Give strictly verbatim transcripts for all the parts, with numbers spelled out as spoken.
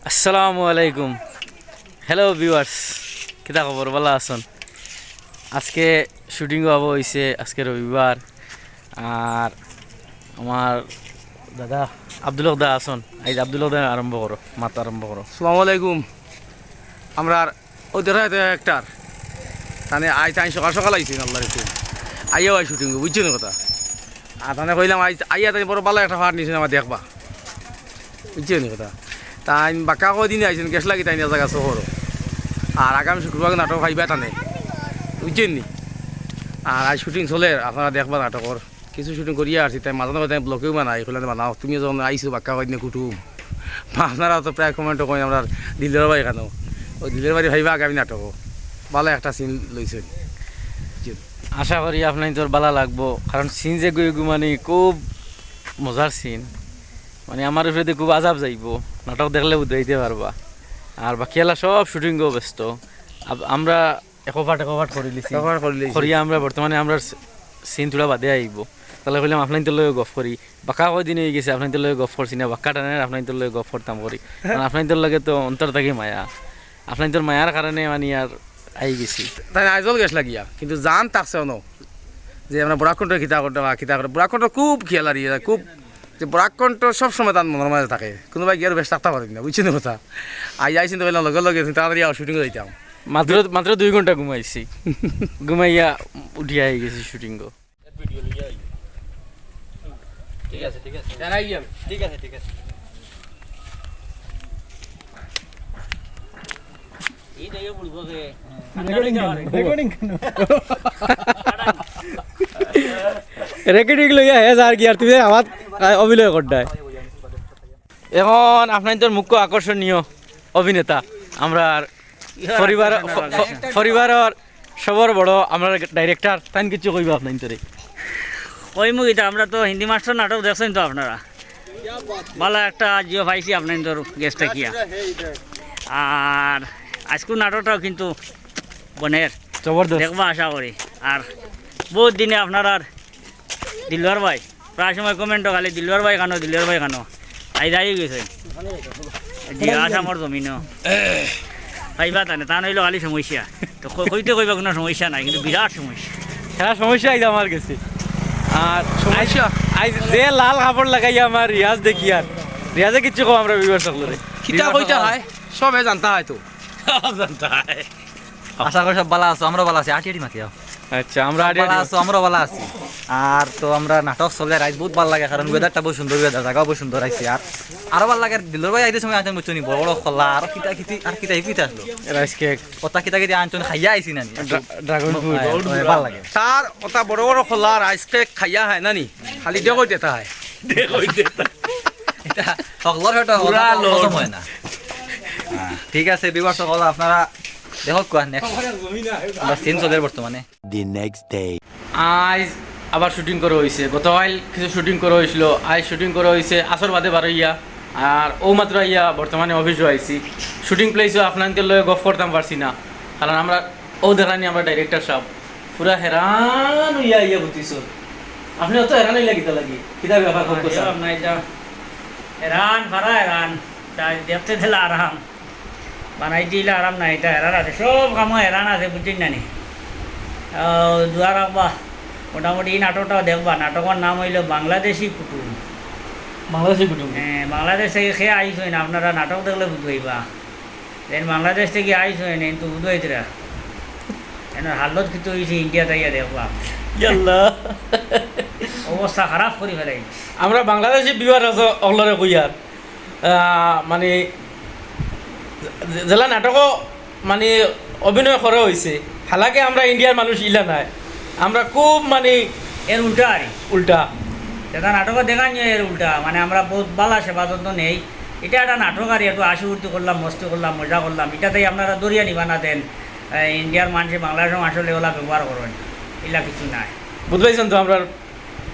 আসসালামু আলাইকুম। Hello viewers, কিতা খবর? ভালা আছইন? আজকে শুটিং হওয়া অইছে, আজকে রবিবার। আর আমার দাদা আব্দুল হক দা আছইন, আইজ আব্দুল হক দা আরম্ভ করো, মাত আরম্ভ করো। আসসালামু আলাইকুম। আমরার অউ দেখা যাইতো actor, তাইন আইজ, তাইন সকাল সকাল আইছইন, আল্লাহর হুকুম। আইয়াউ আইজ শুটিং, বুঝছো নি কথা? আর তানে কইলাম, আইজ আইয়া তাইন বড় ভালা একটা part নিছইন, আমার দেখবা। বুঝছো নি কথা? তাইন বাক্কা কয়দিন আইছইন, গেছলা গি তাইন এক জাগা সফরো। আর আগামী শুক্রবার নাটক পাইবা তানে। বুঝছো নি? আর আইজ শুটিং চলের, আপনারা দেখবা নাটকর। কিছু শুটিং করিয়া আইছি, তাইন মাঝে মাঝে তাইন ব্লগও বানাই, কইলাম, "বানাও, তুমি যখন আইছো বাক্কা কয়দিনে কুটুম।" আপনারা তো প্রায় comment কইন, আমরার দিলর ভাই কেন? অউ দিলর ভাই পাইবা আগামী নাটকো। ভালা একটা scene লইছইন। জি। আশা করি আপনাইনতর ভালা লাগবো, কারণ scene যেগু, এগু মানে খুব মজার scene, মানে আমার উপরেদি খুব আজাব যাইবো, নাটক দেখলে বুঝাইতে পারবা। আর বাকি এলা সব শুটিংও ব্যস্ত, আব-, আমরা একো part একো part করিলিছি। একো part করিলিছি। করিয়া আমরা বর্তমানে আমরার scene থুড়া বাদে আইবো, তাইলে কইলাম আপনাইনতর লগে গফ করি। বাক্কা কয়দিন অইগেছে আপনাইনতর লগে গফ করছি না, বাক্কা টানের আপনাইনতর লগে গফ করতাম করি, কারণ আপনাইনতর লগে তো অন্তর থাকি মায়া, আপনাইনতর মায়ার কারণে মানে আর আই গেছি। তাইন আইজল গেছলা গিয়া, কিন্তু জান থাকছে অনো যে আমরা বরাক কণ্ঠ কিতা করতে বা কিতা করে, বরাক কণ্ঠ খুব খেয়াল আর ইয়ে, খুব যে বরাক কণ্ঠ সবসময় তান মনর মাঝে থাকে, কুনুবায় গিয়া আর বেশ থাকতা পারইন না, বুঝছো নি কথা? আইজ আইছইন তো কইলাম লগে লগে তাড়াতাড়ি আও, শুটিংও যাইতাম। মাত্র, মাত্র দুই ঘন্টা ঘুমাইছি, ঘুমাইয়া উঠিয়া আই গেছি শুটিংও। ঠিক আছে, ঠিক আছে। জানাই আমি। ঠিক আছে, ঠিক আছে। এই দেখে বলবো যে রেকর্ডিং কেন? রেকর্ডিং কেন? রেকর্ডিং লইয়া হে যার কি আর তুমি আমার, আহ, অভিনয় করতায়। এখন আপনাইনতর মুখ্য আকর্ষণীয় অভিনেতা, আমরার পরিবার, প-, প-, পরিবারর সবর বড় আমরার director, তাইন কিছু কইবা আপনাইনতরে? কইমু কিতা, আমরা তো হিন্দি মাস্টার নাটক দেখছইন তো আপনারা, ভালা একটা জিও পাইছি আপনাইনতর গেছ থাকিয়া। আর আইজকুর নাটকটাও কিন্তু বনের জবরদস্ত। দেখবা আশা করি। আর বউত দিনে আপনারার দিলওয়ার ভাই, প্রায় সময় comment খালি দিলওয়ার ভাই কানো, দিলওয়ার ভাই কানো। আইজ আই গেছে। জি, আসামর জমিনো। পাইবা তানে, তান অইলো খালি সমস্যা। তো ক-, কইতে কইবা কুনু সমস্যা নাই, কিন্তু বিরাট সমস্যা। হ্যাঁ, সমস্যা আইজ আমার গেছে। আর সমস্যা? আইজ যে লাল কাপড় লাগাইয়া আমার রিয়াজ দেখিয়ার, রিয়াজে কিচ্ছু কও আমরা viewers সকলরে। কিতা কইতা হয়, সবে জানতা হয় তো। জানতা হয়। আশা করি সব ভালা আছো, আমরাও ভালা আছি। আটি আটি মাতি আও। আচ্ছা, আমরা সব আটি ভালা আটি আছো, আমরাও ভালা আছি। আর তো আমরা নাটক চলের, আইজ বউত ভালা লাগে, কারণ weather টা বউত সুন্দর weather, জাগাও বউত সুন্দর আইছে। আর আরো ভালা লাগে, দিলওয়ার ভাই আইতে সময় আইতে বুঝছো নি, বড় বড় কলা, আর কিতা কিতি, আর কিতা কিতা আসলো। Rice cake। ওটা কিতা কিতি আনছইন, খাইয়া আইছি নানি। ড্রা-, dragon fruit। হ্যাঁ, হ্যাঁ, ভালা লাগে। তার ওটা বড় বড় কলা, rice cake খাইয়া হয় নানি, খালি দেখো যেটা হয়। দেখো যেটা। এটা হকলর হয়তো পুরা হকলর load। হজম হয় না। হ্যাঁ, ঠিক আছে, viewers সকল, আপনারা দেখো কোয়া next। আমরা scene চলের বর্তমানে। The next day. আইজ আবার শুটিং করা অইছে, গতকাল কিছু শুটিং করা অইছিল, আইজ শুটিং করা অইছে আসর বাদে বারইয়া। আর অউ মাত্র আইয়া বর্তমানে অফিসও আইছি। শুটিং প্লেসও আপনাইনতর লগে গফ করতাম পারছি না, কারণ আমরা অউ দেখরানি আমরা director সাব পুরা হেরান অইয়া আইয়া বুঝছো। আপনে অত হেরান অইলা কিতা লাগি? কিতা ব্যাপার? আরে বাপ না, এটা হেরান, ফারা হেরান। তাই দেখতে দিলে আরাম, বানাইতে দিলে আরাম নাই, এটা হেরান আছে, সব কামো হেরান আছে, বুঝছইন না নি? আহ, দোয়া রাখবা, মোটামুটি এই নাটকটাও দেখবা। নাটকর নাম অইলো বাংলাদেশি কুটুম। বাংলাদেশি কুটুম। হ্যাঁ, বাংলাদেশ থাকি কে আইছইন, আপনারা নাটক দেখলে বুঝবাইবা। যেইন বাংলাদেশ থাকি আইছইন, এইন তো বুঝবাইতরা। এনর হালত কিতা অইছে, ইন্ডিয়াত আইয়া দেখবা। ইয়াল্লা। অবস্থা খারাপ করি ফালাইছে। আমরা বাংলাদেশি viewer আছে, অকলরে কইয়ার। আহ, মানে, যে-, যেলা নাটকও মানে অভিনয় করা অইছে, হালাকে আমরা ইন্ডিয়ার মানুষ ইলা নায়, আমরা খুব মানে এর উল্টা আর কি। উল্টা। যেটা নাটকও দেখানি অয় এর উল্টা, মানে আমরা বউত ভালা সেবা যত্ন নেই। এটা একটা নাটক আর একটু হাসি ফুর্তি করলাম, মস্তি করলাম, মজা করলাম, এটাতেই আপনারা দরিয়া নিবা না দেন। এ, ইন্ডিয়ার মানুষে বাংলাদেশের মানুষর লগে অলা ব্যবহার করইন, ইলা কিছু নাই। বুঝবাইছইন তো আমরা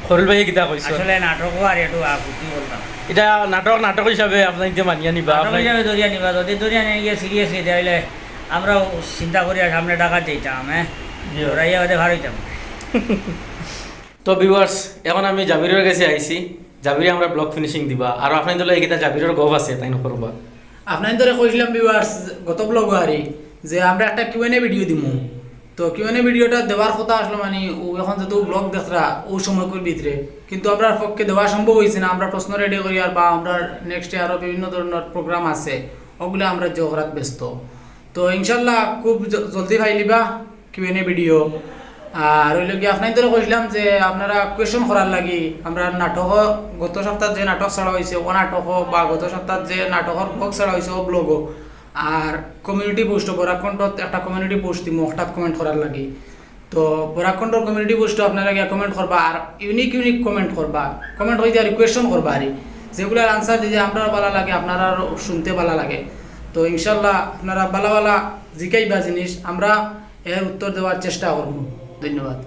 খলিল ভাইয়ে কিতা কইছইন? আসলে নাটকও আর একটু আবৃত্তি করলাম। এটা নাটক, নাটক হিসাবে আপনাইনতে মানিয়া নিবা, নাটক আপনাই- হিসাবে দরিয়া নিবা, যদি দরিয়া নিয়া গিয়া serious নিতে অইলে আমরাও চিন্তা করি আর সামনে ঢাকা যাইতাম, হ্যাঁ? জি। দৌড়াইয়া বাদে ভার অইতাম। তো viewers, এখন আমি জাবিরর গেছে আইছি, জাবিরে আমরা vlog finishing দিবা, আর আপনাইনতর লগে কিতা জাবিরর গফ আছে, তাইন করবা। আপনাইন্তরে কইছিলাম ভিউয়ার্স, গত ব্লগ আরি, যে আমরা একটা কিউ এন এ ভিডিও দিমু। তো কিউ এন এ ভিডিওটা দেওয়ার কথা আসলো মানে ও এখন যেহেতু ব্লগ দেখরা ও সময়কুর ভিতরে, কিন্তু আমরার পক্ষে দেওয়া সম্ভব হইছে না। আমরা প্রশ্ন রেডি করি আর বা আমরা নেক্সটে আরও বিভিন্ন ধরনের প্রোগ্রাম আছে, ওগুলা আমরা জগরাত ব্যস্ত। তো ইনশাল্লাহ খুব জ-, জলদি পাইলিবা কিউ এন এ ভিডিও। আর অইলো কি আপনাইন্তরে কইছিলাম যে আপনারা কোয়েশন করার লাগি আমরা নাটক, গত সপ্তাহ যে নাটক ছাড়া হইছে ও নাটক বা গত সপ্তাহ যে নাটকর ব্লগ ছাড়া হইছে ও ব্লগও, আর কমিউনিটি পোস্টও, বরাক কণ্ঠত একটা কমিউনিটি পোস্ট দিমু হঠাৎ কমেন্ট করার লাগি। তো বরাক কণ্ঠর কমিউনিটি পোস্টও আপনারা গিয়া কমেন্ট করবা আর ইউনিক ইউনিক কমেন্ট করবা। কমেন্ট হইতে আর কোয়েশন করবা আর যেগুলার আনসার দিতে আমরারও ভালা লাগে, আপনারারও শুনতে ভালা লাগে। তো ইনশাল্লাহ আপনারা ভালা ভালা জিকাইবা জিনিস, আমরা এর উত্তর দেওয়ার চেষ্টা করমু। ধন্যবাদ।